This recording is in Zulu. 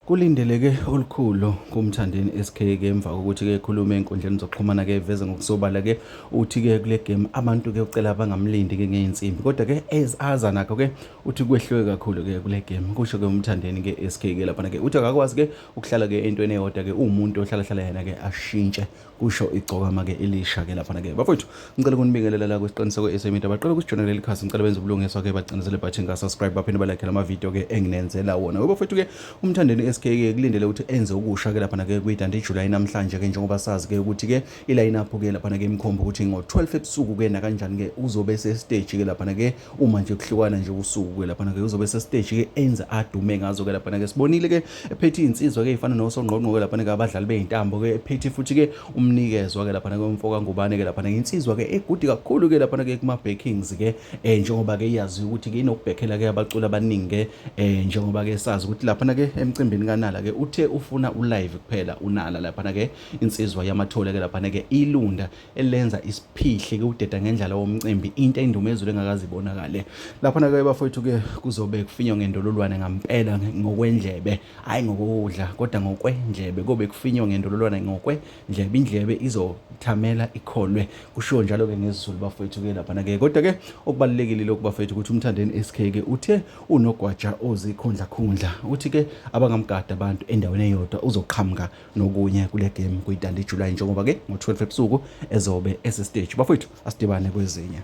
Kulindeleke olukhulu kuMthandeni SK ke emva kokuthi ke ekhulume enkundleni zokuxhumana ke eveze ngokusobala ke uthi ke kule game abantu ke ucela bangamlindi ke ngeyinsimbi kodwa ke aza nakho ke uthi kwehluke kakhulu ke kule game kusho ke uMthandeni ke SK ke laphana ke uthi akakwazi ke ukuhlala ke entweni eyodwa ke uwumuntu ohlala hlala yena ke ashintshe kusho igcokama ke elisha ke laphana ke bafowethu ngicela ukunibingelela la kwisiqiniseko SM Media baqala ukusijoyina leli khasi ngicela benze ubulungiswa ke bacinezele button ka subscribe baphinde balike lama video ke enginenzela wona bafowethu ke umthandeni SK ke kulindele ukuthi enze okusha ke laphana ke kwi-Dundee July namhlanje ke njengoba sazi ke ukuthi ke i-line up ke laphana ke imkhomba ukuthi ngo-12 ebusuku ke nakanjani ke uzobe se stage ke laphana ke uma nje kuhlukana nje usuku ke laphana ke uzobe se stage ke enze adume ngazo ke laphana ke sibonile ke ephethe izinsizwa ke ifana nosongqongqo ke laphana ke abadlali bezintambo ke ephethe futhi ke umnikezwa ke laphana ke umfoka Ngubane ke laphana insizwa ke egudi kakhulu ke laphana ke kuma backings ke eh njengoba ke iyazi ukuthi ke inokubhekhela ke abaculi abaningi ke eh njengoba ke sazi ukuthi laphana ke emcimbini kaNala ke uthe ufuna ulive kuphela uNala laphana ke insizwa yamathole ke laphana ke ilunda elenza isiphihli ke udeda ngendlala womcimbi into endumezulu engakaze ibonakale laphana ke bafowethu ke kuzobe kufinywa ngendololwane ngampela ngokwendlebe hayi ngokudla kodwa ngokwendlebe kobe kufinywa ngendololwane ngokwendlebe indlebe izothamela ikholwe kushiwo njalo ke ngesiZulu bafowethu ke laphana ke kodwa ke okubalulekile lokhu bafowethu ukuthi umthandeni SK ke uthe unogwaja ozikhundla khundla uthi ke abangamgada abantu endaweni eyodwa uzoqhamuka nokunye kule game kuyidandi July njengoba ke ngo-12 ebusuku ezobe esestage bafowethu asidibane kwezinye.